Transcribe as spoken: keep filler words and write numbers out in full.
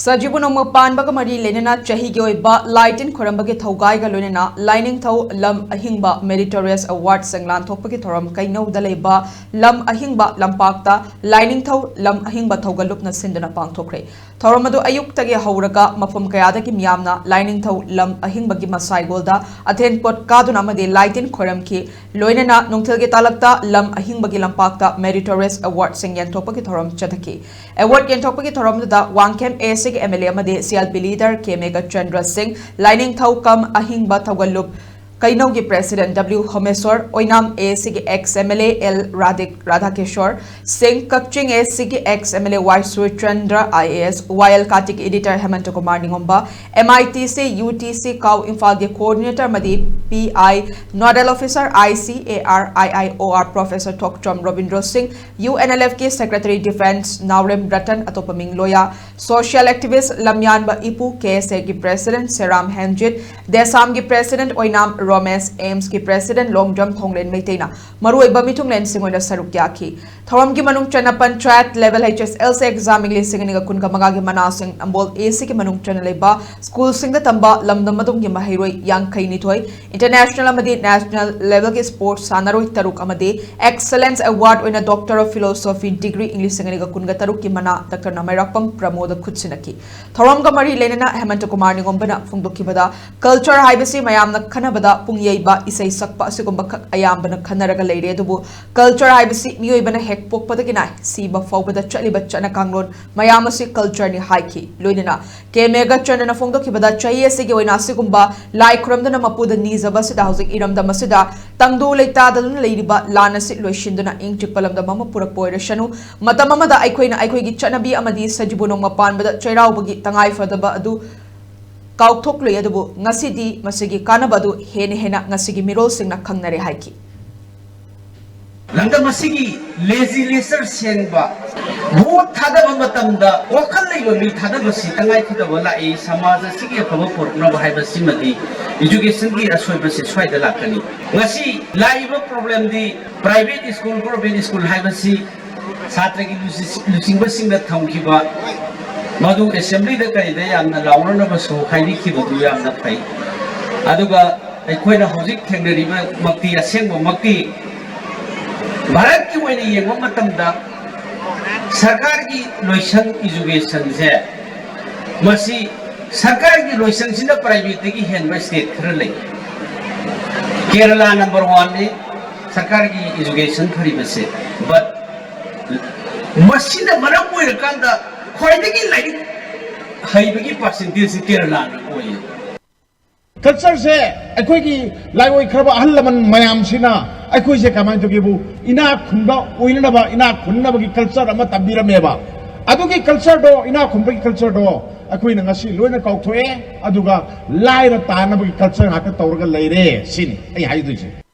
ꯁꯖꯤꯕꯨ ꯅꯣꯡꯃ ꯄꯥꯟꯕꯒ ꯃꯔꯤ ꯂꯩꯅꯅ ꯆꯍꯤꯒꯤ ꯑꯣꯏꯕ ꯂꯥꯏ ꯇꯤꯟ ꯈꯣꯏꯔꯝꯕꯒꯤ ꯊꯧꯒꯥꯏꯒ ꯂꯣꯏꯅꯅ ꯂꯥꯏꯅꯤꯡꯊꯧ ꯂꯝ ꯑꯍꯤꯡꯕ Meritorious Award ꯁꯪ ꯂꯥꯟꯊꯣꯛꯄꯒꯤ ꯊꯧꯔꯝ ꯀꯩꯅꯧꯗ ꯂꯩꯕ ꯂꯝ ꯑꯍꯤꯡꯕ ꯂꯝꯄꯥꯛꯇ ꯂꯥꯏꯅꯤꯡꯊꯧ ꯂꯝ ꯑꯍꯤꯡꯕ ꯊꯧꯒꯜꯂꯨꯞꯅ ꯁꯤꯟꯗꯨꯅ ꯄꯥꯡꯊꯣꯛꯈ꯭ꯔꯦ꯫ ꯊꯧꯔꯝ ꯑꯗꯨ ꯑꯌꯨꯛꯇꯒꯤ ꯍꯧꯔꯒ ꯃꯐꯝ ꯀꯌꯥꯗꯒꯤ ꯃꯤꯌꯥꯝꯅ ꯂꯥꯏꯅꯤꯡꯊꯧ ꯂꯝ ꯑꯍꯤꯡꯕꯒꯤ ꯃꯁꯥꯏꯒꯣꯜꯗ ꯑꯊꯦꯟ ꯄꯣꯠ ꯀꯥꯗꯨꯅ ꯑꯃꯗꯤ ꯂꯥꯏ ꯇꯤꯟ ꯈꯣꯏꯔꯝꯈꯤ꯫ ꯂꯣꯏꯅꯅ ꯅꯨꯡꯊꯤꯜꯒꯤ ꯇꯥꯂꯛꯇ ꯂꯝ ꯑꯍꯤꯡꯕꯒꯤ ꯂꯝꯄꯥꯛꯇ Meritorious Award ꯁꯤꯡ ꯌꯦꯟꯊꯣꯛꯄꯒꯤ ꯊꯧꯔꯝ ꯆꯠꯊꯈꯤ꯫ Award ꯌꯦꯟꯊꯣꯛꯄꯒꯤ ꯊꯧꯔꯝꯗꯨꯗ ꯋꯥꯡꯈꯦꯝ A C ꯒꯤ M L A ꯑꯃꯗꯤ C L P leader K Meghachandra ꯁꯤꯡ, ꯂꯥꯏꯅꯤꯡꯊꯧ ꯀꯝ ꯑꯍꯤꯡꯕ ꯊꯧꯒꯜꯂꯨꯞ ꯀꯩꯅꯧꯒꯤ president W ꯍꯣꯃꯦꯁꯣꯔ, Oinam A C ꯒꯤ ex M L A L ꯔꯥꯙꯤꯛ ꯔꯥꯙꯥꯀꯤꯁꯣꯔ ꯁꯤꯡ, ꯀꯛꯆꯤꯡ A C ꯒꯤ ex M L A Y Surchandra I A S, Y L ꯀꯥꯇꯤꯛ editor ꯍꯦꯃꯟꯇ Kumar ꯅꯤꯉꯣꯝꯕ, M I T C, U T C ꯀꯥꯎ ꯏꯝꯐꯥꯜꯒꯤ coordinator ꯑꯃꯗꯤ P I, nodal officer I C A R I I O R professor ꯊꯣꯛꯆꯣꯝ ꯔꯣꯕꯤꯟꯗ꯭ꯔꯣ ꯁꯤꯡ, U N L F ꯀꯤ secretary defence ꯅꯥꯎꯔꯦꯝ ꯔꯇꯟ, ꯑꯇꯣꯞꯄ ꯃꯤꯡ ꯂꯣꯌꯥ, social activist ꯂꯝꯌꯥꯟꯕ ꯏꯄꯨ, K S A ꯒꯤ president ꯁꯦꯔꯥꯝ ꯍꯦꯟꯖꯤꯠ, ꯗꯦꯁꯥꯝꯒꯤ president ꯑꯣꯏꯅꯥꯝ ꯔꯣꯃꯦꯁ, AIMS ꯀꯤ president ꯂꯣꯡꯖꯝ ꯊꯣꯡꯂꯦꯟ ꯃꯩꯇꯩꯅ ꯃꯔꯨꯑꯣꯏꯕ ꯃꯤꯊꯨꯡꯂꯦꯟꯁꯤꯡ ꯑꯣꯏꯅ ꯁꯔꯨꯛ ꯌꯥꯈꯤ꯫ ꯊꯧꯔꯝꯒꯤ ꯃꯅꯨꯡ ꯆꯟꯅ panchayat level H S L C exam ꯏꯪ ꯂꯤꯁꯤꯡ ꯑꯅꯤꯒ ꯀꯨꯟꯒ ꯃꯉꯥꯒꯤ ꯃꯅꯥꯁꯤꯡ ꯅꯝꯕꯣꯜ A C ꯒꯤ ꯃꯅꯨꯡ ꯆꯟꯅ ꯂꯩꯕ school ꯁꯤꯡꯗ ꯇꯝꯕ ꯂꯝꯗꯝ ꯑꯗꯨꯝꯒꯤ ꯃꯍꯩꯔꯣꯏ ꯌꯥꯡꯈꯩꯅꯤꯊꯣꯏ, international ꯑꯃꯗꯤ national level ꯒꯤ sports ꯁꯥꯟꯅꯔꯣꯏ ꯇꯔꯨꯛ ꯑꯃꯗꯤ excellence award ꯑꯣꯏꯅ Doctor of Philosophy degree ꯏꯪ ꯂꯤꯁꯤꯡ ꯑꯅꯤꯒ ꯀꯨꯟꯒ ꯇꯔꯨꯛꯀꯤ ꯃꯅꯥ ꯗꯥꯛꯇꯔ ꯅꯥꯃꯩꯔꯥꯛꯄꯝ ꯄ꯭ꯔꯃꯣꯗ ꯈꯨꯠꯁꯤꯟꯅꯈꯤ꯫ ꯊꯧꯔꯝꯒ ꯃꯔꯤ ꯂꯩꯅꯅ ꯍꯦꯃꯟꯇ ꯀꯨꯃꯥꯔ ꯅꯤꯉꯣꯝꯕꯅ ꯐꯣꯡꯗꯣꯛꯈꯤꯕꯗ, culture ꯍꯥꯏꯕꯁꯤ ꯃꯌꯥꯝꯅ ꯈꯟꯅꯕꯗ ꯄꯨꯡ ꯌꯩꯕ, ꯏꯁꯩ ꯁꯛꯄ ꯑꯁꯤꯒꯨꯝꯕ ꯈꯛ ꯑꯌꯥꯝꯕꯅ ꯈꯟꯅꯔꯒ ꯂꯩꯔꯦ꯫ ꯑꯗꯨꯕꯨ culture ꯍꯥꯏꯕꯁꯤ ꯃꯤꯑꯣꯏꯕꯅ ꯍꯦꯛ ꯄꯣꯛꯄꯗꯒꯤꯅ ꯁꯤꯕ ꯐꯥꯎꯕꯗ ꯆꯠꯂꯤꯕ ꯆꯠꯅ ꯀꯥꯡꯂꯣꯟ ꯃꯌꯥꯝ ꯑꯁꯤ culture ꯅꯤ ꯍꯥꯏꯈꯤ꯫ ꯂꯣꯏꯅꯅ ꯀꯦ ꯃꯦꯘꯆꯟꯗ꯭ꯔꯅ ꯐꯣꯡꯗꯣꯛꯈꯤꯕꯗ, ꯆꯍꯤ ꯑꯁꯤꯒꯤ ꯑꯣꯏꯅ ꯑꯁꯤꯒꯨꯝꯕ ꯂꯥꯏ ꯈꯨꯔꯨꯝꯗꯨꯅ ꯃꯄꯨꯗ ꯅꯤꯖꯕ ꯑꯁꯤꯗ ꯍꯧꯖꯤꯛ ꯏꯔꯝꯗꯝ ꯑꯁꯤꯗ ꯇꯪꯗꯨ ꯂꯩꯇꯥꯗꯅ ꯂꯩꯔꯤꯕ ꯂꯥꯟ ꯑꯁꯤ ꯂꯣꯏꯁꯤꯟꯗꯨꯅ ꯏꯪ ꯆꯤꯛꯄ ꯂꯝꯗꯝ ꯑꯃ ꯄꯨꯔꯛꯄ ꯑꯣꯏꯔꯁꯅꯨ꯫ ꯃꯇꯝ ꯑꯃꯗ ꯑꯩꯈꯣꯏꯅ ꯑꯩꯈꯣꯏꯒꯤ ꯆꯠꯅꯕꯤ ꯑꯃꯗꯤ ꯁꯖꯤꯕꯨ ꯅꯣꯡꯃ ꯄꯥꯟꯕꯗ ꯆꯩꯔꯥꯎꯕꯒꯤ ꯇꯉꯥꯏꯐꯗꯕ ꯑꯗꯨ ꯀꯥꯎꯊꯣꯛꯂꯨꯏ, ꯑꯗꯨꯕꯨ ꯉꯁꯤꯗꯤ ꯃꯁꯤꯒꯤ ꯀꯥꯟꯅꯕ ꯑꯗꯨ ꯍꯦꯟꯅ ꯍꯦꯟꯅ ꯉꯁꯤꯒꯤ ꯃꯤꯔꯣꯜꯁꯤꯡꯅ ꯈꯪꯅꯔꯦ ꯍꯥꯏꯈꯤ꯫ ꯂꯝꯗꯝ ꯑꯁꯤꯒꯤ legislature ꯁꯦꯡꯕ, vote ꯊꯥꯗꯕ ꯃꯇꯝꯗ ꯋꯥꯈꯜ ꯂꯩꯕ ꯃꯤ ꯊꯥꯗꯕꯁꯤ ꯇꯉꯥꯏꯐꯗꯕ ꯂꯥꯛꯏ꯫ ꯁꯃꯥꯖ ꯑꯁꯤꯒꯤ ꯑꯐꯕ ꯄꯨꯔꯛꯅꯕ ꯍꯥꯏꯕꯁꯤꯃꯗꯤ education ꯒꯤ ꯑꯁꯣꯏꯕꯁꯤ ꯁ꯭ꯋꯥꯏꯗ ꯂꯥꯛꯀꯅꯤ꯫ ꯉꯁꯤ ꯂꯥꯛꯏꯕ problem ꯗꯤ private school, government school ꯍꯥꯏꯕꯁꯤ ꯁꯥꯇ꯭ꯔꯒꯤ ꯂꯨꯆꯤ-, ꯂꯨꯆꯤꯡꯕꯁꯤꯡꯅ ꯊꯝꯈꯤꯕ ꯃꯗꯨ ꯑꯦꯁꯦꯝꯕ꯭ꯂꯤꯗ ꯀꯔꯤꯗ ꯌꯥꯝꯅ ꯂꯥꯎꯅꯅꯕꯁꯨ ꯍꯥꯏꯕꯤꯈꯤꯕꯗꯨ ꯌꯥꯝꯅ ꯐꯩ꯫ ꯑꯗꯨꯒ ꯑꯩꯈꯣꯏꯅ ꯍꯧꯖꯤꯛ ꯊꯦꯡꯅꯔꯤꯕꯃꯛꯇꯤ, ꯑꯁꯦꯡꯕꯃꯛꯇꯤ ꯚꯥꯔꯠꯀꯤ ꯑꯣꯏꯅ ꯌꯦꯡꯕ ꯃꯇꯝꯗ ꯁꯔꯀꯥꯔꯒꯤ ꯂꯣꯏꯁꯪ, ꯏꯖꯨꯀꯦꯁꯟꯁꯦ, ꯃꯁꯤ ꯁꯔꯀꯥꯔꯒꯤ ꯂꯣꯏꯁꯪꯁꯤꯅ ꯄ꯭ꯔꯥꯏꯚꯦꯠꯇꯒꯤ ꯍꯦꯟꯕ ꯁ꯭ꯇꯦꯠ ꯈꯔ ꯂꯩ꯫ ꯀꯦꯔꯂꯥ ꯅꯝꯕꯔ ꯋꯥꯟꯅꯤ ꯁꯔꯀꯥꯔꯒꯤ ꯏꯖꯨꯀꯦꯁꯟ ꯐꯔꯤꯕꯁꯦ꯫ But ꯃꯁꯤꯅ ꯃꯔꯝ ꯑꯣꯏꯔꯀꯥꯟꯗ ꯈ꯭ꯋꯥꯏꯗꯒꯤ ꯂꯥꯏꯔꯤꯛ ꯍꯩꯕꯒꯤ ꯄꯥꯔꯁꯦꯟꯇꯦꯖꯁꯤ ꯀꯦꯔꯂꯥꯅ ꯑꯣꯏꯌꯦ꯫ ꯀꯜꯆꯔꯁꯦ ꯑꯩꯈꯣꯏꯒꯤ ꯂꯥꯏꯑꯣꯏꯈ꯭ꯔꯕ ꯑꯍꯜ ꯂꯃꯟ ꯃꯌꯥꯝꯁꯤꯅ ꯑꯩꯈꯣꯏꯁꯦ ꯀꯃꯥꯏꯅ ꯇꯧꯒꯦꯕꯨ, ꯏꯅꯥꯛ ꯈꯨꯟꯕ ꯑꯣꯏꯅꯅꯕ, ꯏꯅꯥꯛ ꯈꯨꯟꯅꯕꯒꯤ ꯀꯜꯆꯔ ꯑꯃ ꯇꯝꯕꯤꯔꯝꯃꯦꯕ꯫ ꯑꯗꯨꯒꯤ ꯀꯜꯆꯔꯗꯣ, ꯏꯅꯥꯛ ꯈꯨꯟꯕꯒꯤ ꯀꯜꯆꯔꯗꯣ ꯑꯩꯈꯣꯏꯅ ꯉꯁꯤ ꯂꯣꯏꯅ ꯀꯥꯎꯊꯣꯛꯑꯦ꯫ ꯑꯗꯨꯒ ꯂꯥꯏꯔ ꯇꯥꯅꯕꯒꯤ ꯀꯜꯆꯔ ꯉꯥꯛꯇ ꯇꯧꯔꯒ ꯂꯩꯔꯦ ꯁꯤꯅꯤ ꯑꯩ ꯍꯥꯏꯗꯣꯏꯁꯦ꯫